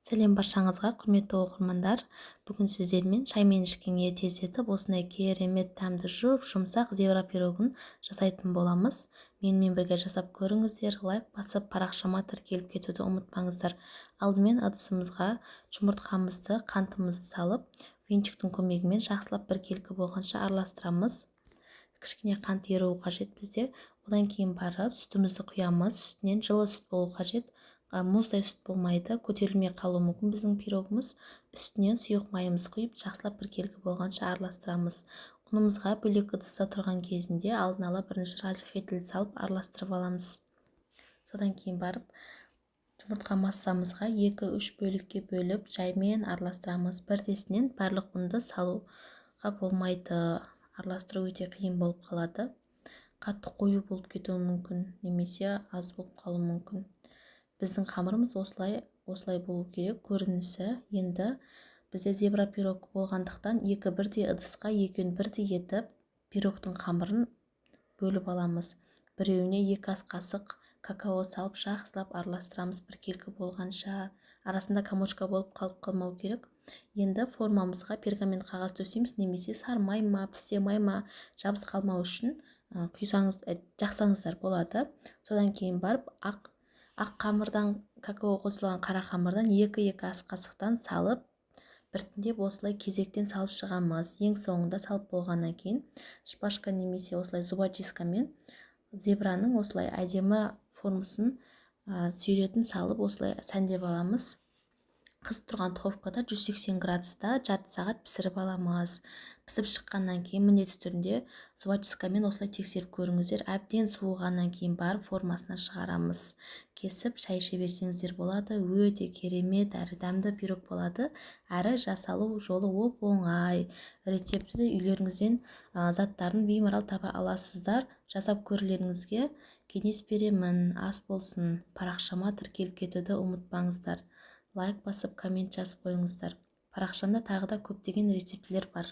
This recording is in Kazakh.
Сәлем баршаңызға, құрметті оқырмандар! Бүгін сіздермен шаймен ішкенге тездетіп осындай керемет дәмді, жұп-жұмсақ зебра пирогын жасайтын боламыз. Менімен бірге жасап көріңіздер, лайк басып, парақшама тіркеліп кетуді ұмытпаңыздар. Алдымен ыдысымызға жұмыртқамызды, қантымызды салып, венчиктің көмегімен жақсылап біркелкі болғанша араластырамыз. Кішкене қант еруі қажет бізде. Одан кейін барып сүтімізді құямыз. Үстінен жылы сүт болу қажет, мұздай сүт болмайды, көтерілмей қалуы мүмкін біздің пирогымыз. Үстінен сұйық майымызды құйып, жақсылап біркелкі болғанша араластырамыз. Ұнымызға бөлек ыдыста тұрған кезінде алдын ала бірінші разрыхлитель салып, араластырып аламыз. Содан кейін барып жұмыртқа массамызға 2-3 бөлікке бөліп, жаймен араластырамыз. Бірдесінен барлық ұнды салуға болмайды, араластыру өте қиын болып қалады, қатты қою болып кетуі мүмкін немесе аз болып қалуы мүмкін. Біздің қамырымыз осылай осылай болу керек көрінісі. Енді бізде зебра пирог болғандықтан, екі бірдей ыдысқа екеуін бірдей етіп пирогтың қамырын бөліп аламыз. Біреуіне 2 ас қасық какао салып, жақсылап араластырамыз біркелкі болғанша. Арасында комочка болып қалып қалмау керек. Енді формамызға пергамент қағаз төсейміз немесе сары май ма, пісте май ма, жабысып қалмау үшін құйсаңыз, жақсаңыздар болады. Содан кейін барып ақ қамырдан, какао қосылған қара қамырдан 2-2 ас қасықтан салып, біртіндеп осылай кезектен салып шығамыз. Ең соңында салып болғаннан кейін шпажка немесе осылай зубочисткамен зебраның осылай әдемі формасын, суретін салып, осылай сәндеп аламыз. Қызып тұрған духовкада 180 градуста жарты сағат пісіріп аламыз. Пісіп шыққаннан кейін міндетті түрде зубочисткамен осылай тексеріп көріңіздер. Әбден суығаннан кейін барып формасынан шығарамыз. Кесіп, шай іше берсеңіздер болады. Өте керемет әрі дәмді пирог болады, әрі жасалу жолы оп оңай. Рецептті де үйлеріңізден заттарын беймарал таба аласыздар. Жасап көрулеріңізге кеңес беремін. Ас болсын! Парақшама тіркеліп кетуді ұмытпаңыздар, лайк басып, коммент жазып қойыңыздар. Парақшамда тағы да көптеген рецептілер бар.